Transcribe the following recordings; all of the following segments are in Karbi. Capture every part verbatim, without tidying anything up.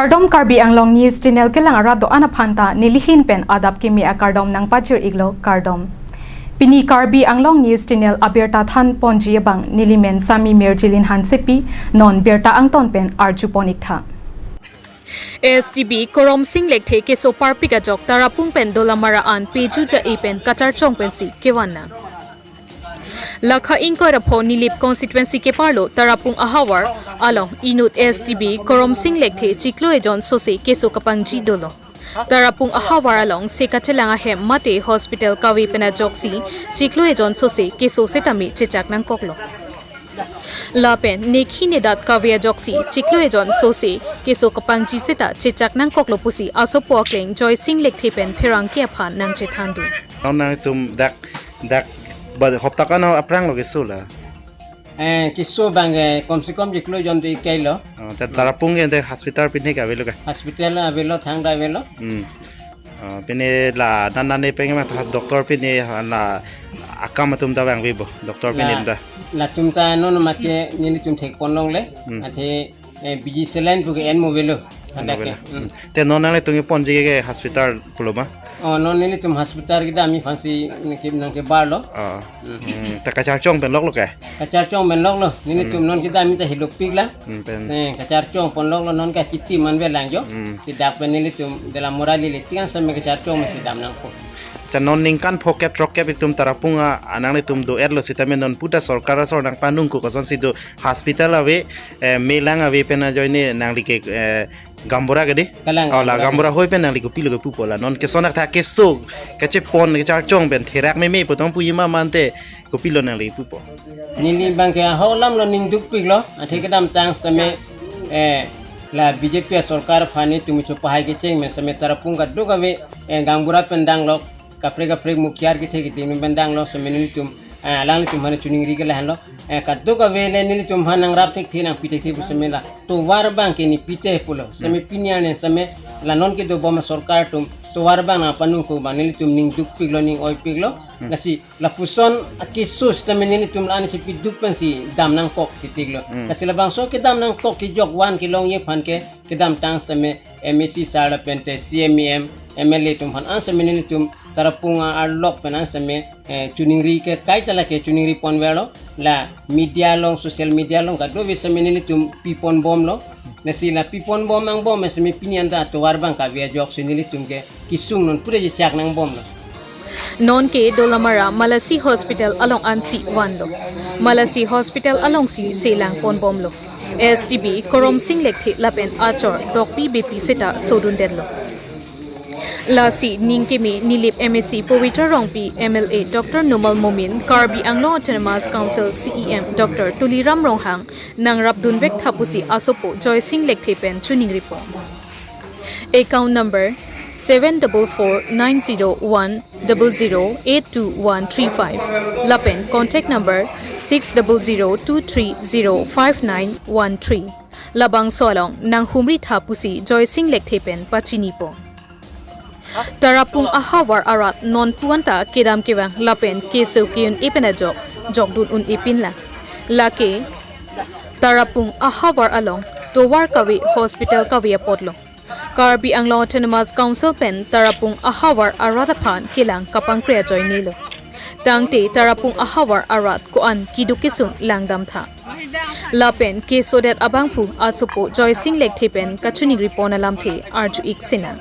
Kardom, Karbi Anglong News Channel kelang arat do-an aphan ta nelihin pen adap kimi akardom nangpajir iklo, kardom. Pini Karbi Anglong News Channel abirta than ponji abang nelimen Sami Mirjilin Hansepi, non birta angton pen arju pon iktha. S T B Koromsing Lekthe keso parpik ajok Tarapung pen Dolamara an peju ja-i pen kacharchong pensi kevan nang. Lakha ingkoi ra pho Nilip constituency keparlo Tarapung ahavar along inut S T B Koromsing Lekthe chiklo ejon sose keso kapangji dolo. Tarapung ahavar along se kachelang ahem mate hospital kave pen ajoksi chiklo ejon sose keso setame chechak nangkoklo. Lapen nekhi nedat kave ajoksi chiklo ejon sose keso kapangji seta chechak nangkoklo pusi asopo akleng Joysing Lekthe pen pherangke aphan nangchethandun. Nang nangtum dak dak ba hopta kan aphrang lo keso la. Eh, keso abang ke kom se kom chiklo ejon do ikai lo. Oh, ta Tarapung ke ante hospital pine ke avelo ke? Hospital avelo, thangta avelo. Hmm. Oh, pine la nan nan ne peng ma has doctor pine la akam atum ta vangve bo. Doctor pine la ta. Latum ta non make nelitum thek pon longle. Hmm. Athe, eh, B G saline pu ke en mo avelo. Anda ke. Avelo. Hmm. Hmm. Te non nanglitum ponji ke hospital pulo ma? Oh, non nelitum hospital kedam aphansi nangke nangkebarlo. Oh. Hmm. Hmm. Ta kacharchong pen loklo ke? Kacharchong pen loklo. Nelitum non kedam ta hilopik la. Hmm, pen. Eh, kacharchong pon loklo, non ke kiti man velang jo. Hmm. Si dak pen nelitum Dolamara lili tiang same kacharchong masi dam nangpo. Cha non ningkan phokep throkkep itum Tarapung a-, anang nelitum do-etlo sitame non puta sorkar asor nangpanung ko kosonsi do hospital ave, eh, melang ave pen ajoine nangli ke, eh, gaonbura ke di? Kalang, oh, la gaonbura. Gaonbura hoi pen nangli kopilo kepupo la. Non keso anak tha keso kachepon kacharchong pen therak meme pu tong puji ma mante kopilo nangli pupo? Neli abang ke aholam lo, ning dukpik lo. Athe kedamtang same, eh, la B J P sorkar aphan nelitum chopahai kecheng pen same Tarapung kadokave, eh, gaonbura pen danglo, kaprek kaprek mukhiar kethe keding pen danglo, same nelitum, eh, alanglitum aphan chiningri ke lahenlo. Eh, kadokave le nelitum aphan nangrap thekthe nangpi thekthe pu same la tovar abang ke nepite pulo. Same pini arni same la non kedobom asorkar atum tovar abang nangpanung ko abang nelitum ning dukpik lo, ning oipik lo. Hmm. Lasi lapuson akeso sitame nelitum la-an chepi duk pensi dam nangkok titik lo. Hmm. Lasi labangso kedam nangkok kejok van kelongji aphan ke kedamtang same M A C sir lapen te C M, E M, M L A atum aphan an same nelitum Tarapung arlok pen an same, eh, chiningri ke kaita lake chiningri ponverlo, la media along, social media along kadokave same nelitum piponbomlo. Lasi la piponbom angbom same pini anta tovar abang kave ajoksi nelitum ke kesung non pura chechak nangbomlo. Non ke Dolamara Malasi Hospital along ansi vanlo. Malasi Hospital alongsi selang ponbomlo. S T B Koromsing Lekthe lapen achor Dokpi Beypi seta sodundetlo. Lasi ning keme Nilip M A C Pabitra Rongpi, M L A Doctor Numal Momin, Karbi Anglong Autonomous Council C E M Doctor Tuliram Ronghang nangrapdunvek tha pusi asopo Joysing Lekthe pen chiningri pon. Account number seven double four nine zero one double zero eight two one three five lapen contact number six double zero two three zero five nine one three. Labangso along nanghumri tha pusi Joysing Lekthe pen pachini pon. Tarapung ahavar arat non pu anta kedam kevang lapen keso ke-un-e pen ajok jokdun un-e pinlang. Lake Tarapung ahavar along tovar kave, hospital kave apotlo. Karbi Anglong Autonomous Council pen Tarapung ahavar arat aphan kelang kapangkre ajoinelo. Tangte Tarapung ahavar arat ko-an keduk kesung langdam tha. Lapen kesodet abangphu asopo Joysing Lekthe pen kachiningri pon alamthe arju ik sinang.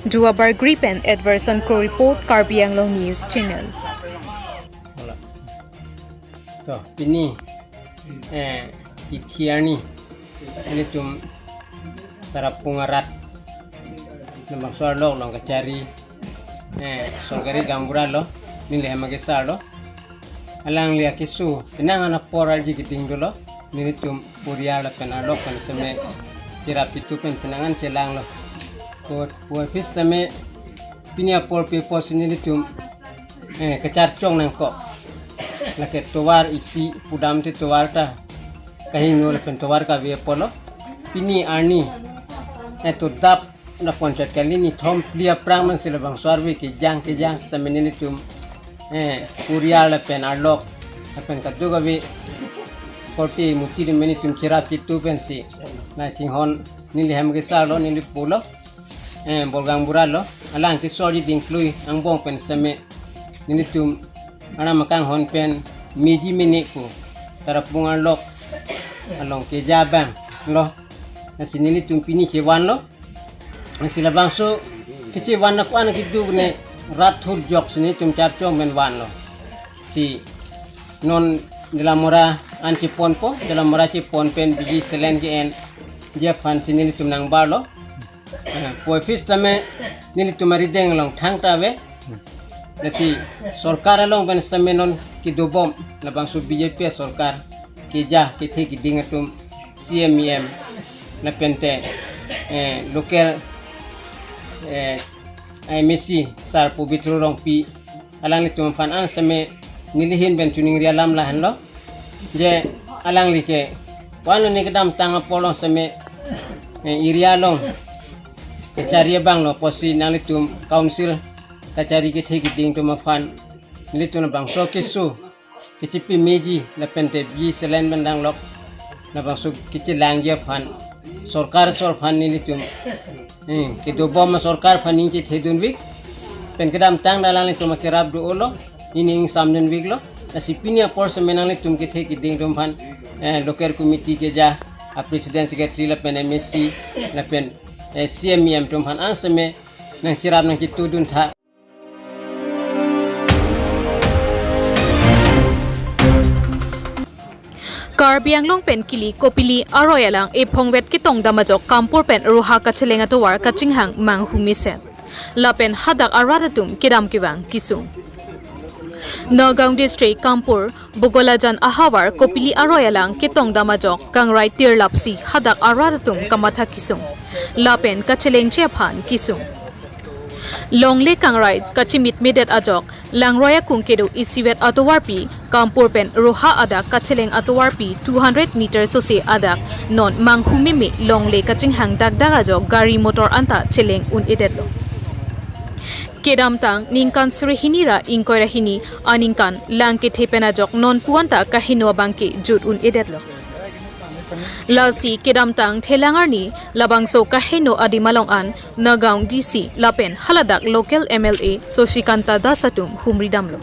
Duar Bagori pen Edverson Kro report, Karbi Anglong News Channel. To, pini, eh, ithi arni, nelitum Tarapung arat, nambang so arlok along kachari, eh, sorkari gaonbura lo, neli hem akesar lo. Alangli akeso, penang an apor arji keding dolo, nelitum poriar lapen arlok pen seme cherap chitu pen penang an chelanglo. Pu, pu office seme pini apor pe apotsi nelitum, eh, kacharchong nangkok. Lake tovar isi pudam te tovar ta kahingno lapen tovar kave apotlo. Pini arni, eh, to dap na ponchot kali ni thom phli aphrang man si labangso arve kejang kejang sitame nelitum, eh, poriar lapen arlok lapen kadokave korte muti atum nelitum cherap chitu pensi na thinghon Neli hem kesar lo, neli po lo, eh, Bolgang Bura lo, alang kesorji dingklui angbong pen seme nelitum aram akanghon pen meji mene pu Tarapung arlok along keja abang lo. Lasi nelitum pini chevan lo. Lasi labangso kechevan na ko-an keduk ne rat thur jok si nelitum charchong pen van lo. Si non Dolamara an cheponpo, Dolamara chepon pen biji selen ke-enji aphan si nelitum nangbar lo. Eh, pu office tame nelitum arideng along thangta ave. Lasi sorkar along pen seme non kedobom, labangso B J P sorkar keja kethe keding atum, C M, E M, lapen te, eh, local, eh, M A C sar Pobitro Rongpi, alanglitum aphan an seme neli ahin pen choningri alam lahenlo. Je alangli ke, ko-an ne kedamtang apor along seme, eh, area along kachari abang lo, pusi nanglitum council kachari kethe keding atum aphan nelitum labangso keso kechepi meji lapen te biji selen pen danglok, labangso kechelangji aphan sorkar asor aphan nelitum, eh, kedobom sorkar aphan ning chethedunvik. Pen kedamtang alanglitum akerap do-o lo, ining samdunvik lo. Lasi pini apor seme nanglitum kethe keding atum aphan, eh, local committee keja a president, secretary lapen M A C lapen, eh, C M, E M atum aphan an seme nangcherap nangchetudun tha. Karbi Anglong pen kili Kopili aroi alang ephongvet ketongdam ajok Kampur pen Roha kacheleng atovar kachinghang manghu mesen. Lapen hadak arat atum kedam kevang kesung. Nagaon District Kampur Bogolajan ahavar Kopili aroi alang ketongdam ajok kangrai tirlapsi hadak arat atum kamatha kesung lapen kachelengji aphan kesung. Longle kangrai kachemitmedet ajok langroi akung kedo isivet atovarpi Kampur pen Roha adak kacheleng atovarpi two hundred meter sose adak non manghu meme longle kachinghang dakdak ajok gari motor anta cheleng un-edetlo. Kedamtang ningkan suri hini ra ingkoi ra hini aningkan lang kethe pen ajok non pu anta kaheno abangke jut un-edetlo. Lasi kedamtang thelang arni labangso kaheno adim along an Nagaon D C lapen haladak local M L A Shashikanta Das atum humri damlo.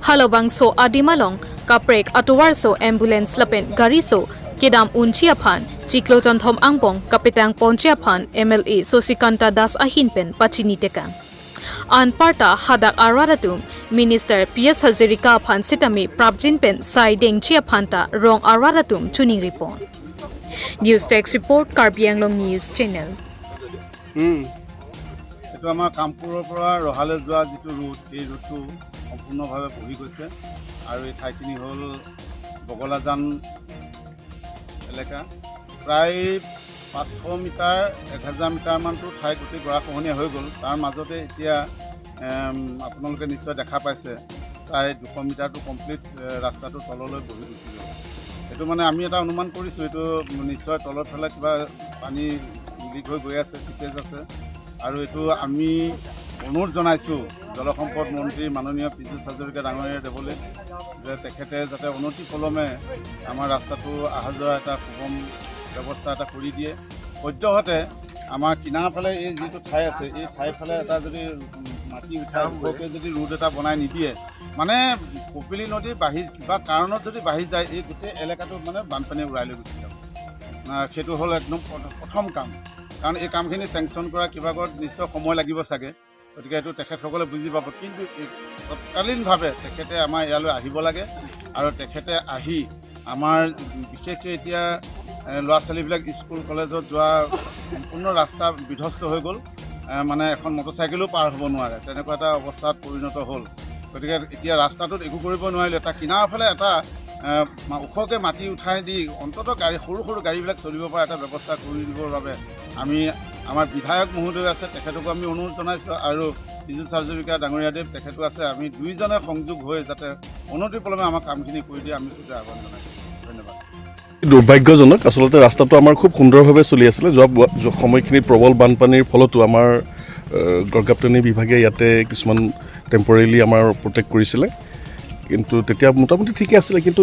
Halabangso adim along kaprek atovarso, ambulance lapen gariso kedam unji aphan chiklo jonthom angbong kapetang ponji aphan M L A Shashikanta Das ahin pen pachini tekang. Anparta hadak arat atum Minister P S Hazarika aphan sitame prapjin pen sai dengji aphan ta rong arat atum choningri pon. News Desk Report, Karbi Anglong News Channel. এইটো আমাৰ কামপুৰৰ পৰা ৰহালৈ যোৱা যিটো ৰোড, এই ৰোডটো সম্পূৰ্ণভাৱে বহি গৈছে আৰু এই ঠাইখিনি হ'ল বগলাজান এলেকা। প্ৰায় পাঁচশ মিটাৰ, এক হাজাৰ মিটাৰমানটো ঠাই গোটেই গৰাখহনীয়া হৈ গ'ল। তাৰ মাজতে এতিয়া এম, আপোনালোকে নিশ্চয় দেখা পাইছে, প্ৰায় দুশ মিটাৰটো কমপ্লিট ৰাস্তাটো তললৈ বহি গুচি গ'ল। এইটো মানে আমি এটা অনুমান কৰিছোঁ, এইটো নিশ্চয় তলৰ ফালে কিবা পানী লিক হৈ গৈ আছে, চিপেজ আছে। আৰু এইটো আমি অনুৰোধ জনাইছোঁ জলসম্পদ মন্ত্ৰী মাননীয় পীযুষ হাজৰিকা ডাঙৰীয়া দেৱলৈ যে তেখেতে যাতে অনতিপলমে আমাৰ ৰাস্তাটো অহা যোৱা এটা সুগম ব্যৱস্থা এটা কৰি দিয়ে। সদ্যহতে আমাৰ কিনাৰৰ ফালে এই যিটো ঠাই আছে, এই ঠাই ফালে এটা যদি মাটি উঠাই ওখকৈ যদি ৰোড এটা বনাই নিদিয়ে, মানে কপিলী নদী বাঢ়ি কিবা কাৰণত যদি বাঢ়ি যায়, এই গোটেই এলেকাটো মানে বানপানীয়ে উৰাই লৈ গুচি যাব। আহ, সেইটো হ'ল একদম প্ৰথ- প্ৰথম কাম, কাৰণ এই কামখিনি চেংচন কৰা কিবা কৰাত নিশ্চয় সময় লাগিব চাগে। গতিকে এইটো তেখেতসকলে বুজি পাব, কিন্তু এই তৎকালীনভাৱে তেখেতে আমাৰ ইয়ালৈ আহিব লাগে আৰু তেখেতে আহি আমাৰ বিশেষকৈ এতিয়া এ, ল'ৰা ছোৱালীবিলাক স্কুল কলেজত যোৱা সম্পূৰ্ণ ৰাস্তা বিধ্বস্ত হৈ গ'ল। এ, মানে এখন মটৰচাইকেলো পাৰ হ'ব নোৱাৰে, তেনেকুৱা এটা অৱস্থাত পৰিণত হ'ল। গতিকে এতিয়া ৰাস্তাটোত একো কৰিব নোৱাৰিলে, তাৰ কিনাৰৰ ফালে এটা এ, মা- ওখকৈ মাটি উঠাই দি অন্ততঃ গাড়ী, সৰু সৰু গাড়ীবিলাক চলিব পৰা এটা ব্যৱস্থা কৰি দিবৰ বাবে আমি আমাৰ বিধায়ক মহোদয় আছে, তেখেতকো আমি অনুৰোধ জনাইছোঁ আৰু পীযুষ হাজৰিকা ডাঙৰীয়াদেৱ তেখেতো আছে। আমি দুইজনে সংযোগ হৈ যাতে অনতিপলমে আমাৰ কামখিনি কৰি দিয়ে, আমি সেইটোৱে আহ্বান জনাইছোঁ। ধন্যবাদ। দুৰ্ভাগ্যজনক, আচলতে ৰাস্তাটো আমাৰ খুব সুন্দৰভাৱে চলি আছিলে। যোৱা ব- যোৱা সময়খিনিত প্ৰবল বানপানীৰ ফলতো আমাৰ এ, গড়গাঁওপ্ৰেমী বিভাগে ইয়াতে কিছুমান টেম্পৰেৰীলি আমাৰ প্ৰটেক্ট কৰিছিলে, কিন্তু তেতিয়া মোটামুটি ঠিকে আছিলে। কিন্তু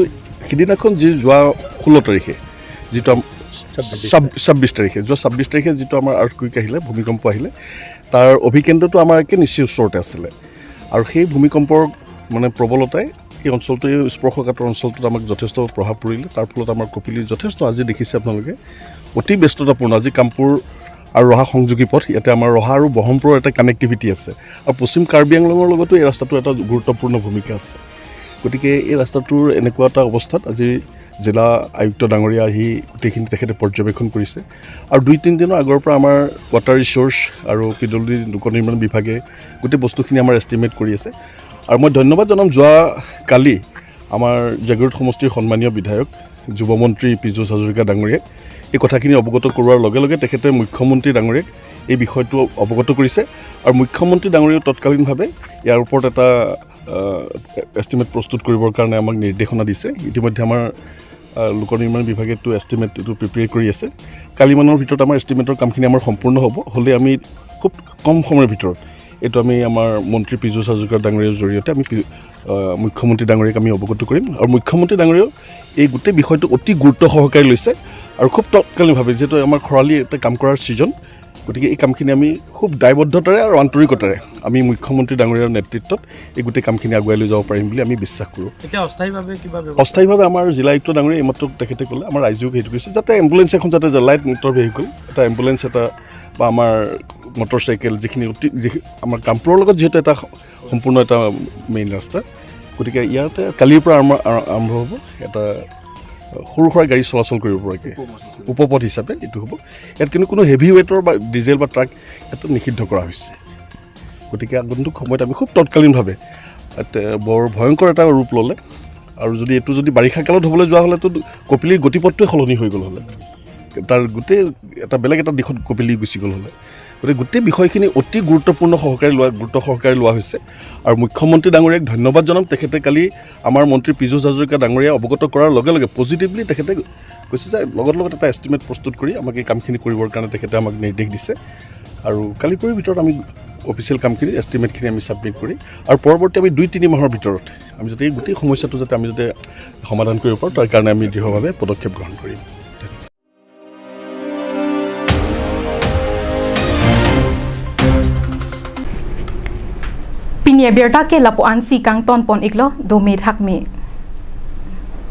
সিদিনাখন যি যোৱা ষোল্ল তাৰিখে যিটো আম- ছাব্বিছ তাৰিখে, যোৱা ছাব্বিছ তাৰিখে যিটো আমাৰ আৰ্থকুৱেক আহিলে, ভূমিকম্প আহিলে, তাৰ অভিকেন্দ্ৰটো আমাৰ একে নিচেই ওচৰতে আছিলে। আৰু সেই ভূমিকম্পৰ মানে প্ৰবলতাই সেই অঞ্চলটো, এই স্পৰ্শকাতৰ অঞ্চলটোত আমাক যথেষ্ট প্ৰভাৱ পৰিলে। তাৰ ফলত আমাৰ কপিলি যথেষ্ট, আজি দেখিছে আপোনালোকে, অতি ব্যস্ততাপূৰ্ণ। আজি কামপুৰ আৰু ৰহা সংযোগী পথ, ইয়াতে আমাৰ ৰহা আৰু ব্ৰহ্মপুৰৰ এটা কানেক্টিভিটি আছে। আৰু পশ্চিম কাৰ্বি আংলঙৰ লগতো এই ৰাস্তাটোৰ এটা গুৰুত্বপূৰ্ণ ভূমিকা আছে। গতিকে এই ৰাস্তাটোৰ এনেকুৱা এটা অৱস্থাত আজি জিলা আয়ুক্ত ডাঙৰীয়া আহি গোটেইখিনি তেখেতে পৰ্যবেক্ষণ কৰিছে। আৰু দুই তিনিদিনৰ আগৰ পৰা আমাৰ ৱাটাৰ ৰিচ'ৰ্চ আৰু পি ডব্লিউ ডি লোক নিৰ্মাণ বিভাগে গোটেই বস্তুখিনি আমাৰ এষ্টিমেট কৰি আছে। আৰু মই ধন্যবাদ জনাম, যোৱা কালি আমাৰ জাগীৰোড সমষ্টিৰ সন্মানীয় বিধায়ক যুৱ মন্ত্ৰী পীযুষ হাজৰিকা ডাঙৰীয়াক এই কথাখিনি অৱগত কৰোৱাৰ লগে লগে তেখেতে মুখ্যমন্ত্ৰী ডাঙৰীয়াক এই বিষয়টো অৱগত কৰিছে। আৰু মুখ্যমন্ত্ৰী ডাঙৰীয়াও তৎকালীনভাৱে ইয়াৰ ওপৰত এটা এষ্টিমেট প্ৰস্তুত কৰিবৰ কাৰণে আমাক নিৰ্দেশনা দিছে। ইতিমধ্যে আমাৰ আহ, লোক নিৰ্মাণ বিভাগে এইটো এষ্টিমেট এইটো প্ৰিপেয়াৰ কৰি আছে। কালিমানৰ ভিতৰত আমাৰ এষ্টিমেটৰ কামখিনি আমাৰ সম্পূৰ্ণ হ'ব। হ'লে আমি খুব কম সময়ৰ ভিতৰত এইটো আমি আমাৰ মন্ত্ৰী পীযুষ হাজৰিকা ডাঙৰীয়াৰ জৰিয়তে আমি পি- আহ, মুখ্যমন্ত্ৰী ডাঙৰীয়াক আমি অৱগত কৰিম। আৰু মুখ্যমন্ত্ৰী ডাঙৰীয়াও এই গোটেই বিষয়টো অতি গুৰুত্ব সহকাৰে লৈছে আৰু খুব তৎকালীনভাৱে, যিহেতু আমাৰ খৰালি এটা কাম কৰাৰ ছিজন, গতিকে এই কামখিনি আমি খুব দায়বদ্ধতাৰে আৰু আন্তৰিকতাৰে আমি মুখ্যমন্ত্ৰী ডাঙৰীয়াৰ নেতৃত্বত এই গোটেই কামখিনি আগুৱাই লৈ যাব পাৰিম বুলি আমি বিশ্বাস কৰোঁ। এতিয়া অস্থায়ীভাৱে কিবা ব্যৱস্থা অস্থায়ীভাৱে আমাৰ জিলা আয়ুক্ত ডাঙৰীয়া এইমাত্ৰ তেখেতে ক'লে, আমাৰ ৰাইজেও সেইটো কৈছে, যাতে এম্বুলেঞ্চ এখন, যাতে লাইট মটৰ ভেহিকল এটা, এম্বুলেঞ্চ এটা বা আমাৰ মটৰ চাইকেল, যিখিনি অতি, যিখি- আমাৰ কামপুৰৰ লগত যিহেতু এটা সম্পূৰ্ণ এটা মেইন ৰাস্তা, গতিকে ইয়াতে কালিৰ পৰা আমাৰ আৰ- আৰম্ভ হ'ব এটা সৰু সুৰা গাড়ী চলাচল কৰিব পৰাকৈ উপপথ হিচাপে এইটো হ'ব। ইয়াত কিন্তু কোনো হেভি ৱেটৰ বা ডিজেল বা ট্ৰাক ইয়াত নিষিদ্ধ কৰা হৈছে। গতিকে আগন্তুক সময়ত আমি খুব তৎকালীনভাৱে ইয়াত বৰ ভয়ংকৰ এটা ৰূপ ল'লে আৰু যদি এইটো যদি বাৰিষা কালত হ'বলৈ যোৱা হ'লেতো কপিলিৰ গতিপথটোৱে সলনি হৈ গ'ল হ'লে। তাৰ গোটেই এটা বেলেগ এটা দিশত কপিলি গুচি গ'ল হ'লে। গতিকে গোটেই বিষয়খিনি অতি গুৰুত্বপূৰ্ণ সহকাৰে লোৱা, গুৰুত্ব সহকাৰে লোৱা হৈছে। আৰু মুখ্যমন্ত্ৰী ডাঙৰীয়াক ধন্যবাদ জনাম, তেখেতে কালি আমাৰ মন্ত্ৰী পীযুষ হাজৰিকা ডাঙৰীয়া অৱগত কৰাৰ লগে লগে পজিটিভলি তেখেতে কৈছে যে লগত লগত এটা এষ্টিমেট প্ৰস্তুত কৰি আমাক এই কামখিনি কৰিবৰ কাৰণে তেখেতে আমাক নিৰ্দেশ দিছে। আৰু কালি পৰহিৰ ভিতৰত আমি অফিচিয়েল কামখিনি, এষ্টিমেটখিনি আমি ছাবমিট কৰি আৰু পৰৱৰ্তী আমি দুই তিনি মাহৰ ভিতৰত আমি যাতে এই গোটেই সমস্যাটো যাতে আমি যাতে সমাধান কৰিব পাৰোঁ, তাৰ কাৰণে আমি দৃঢ়ভাৱে পদক্ষেপ গ্ৰহণ কৰিম। Pini abirta ke lapu-ansi kangton pon iklo, dome thakme.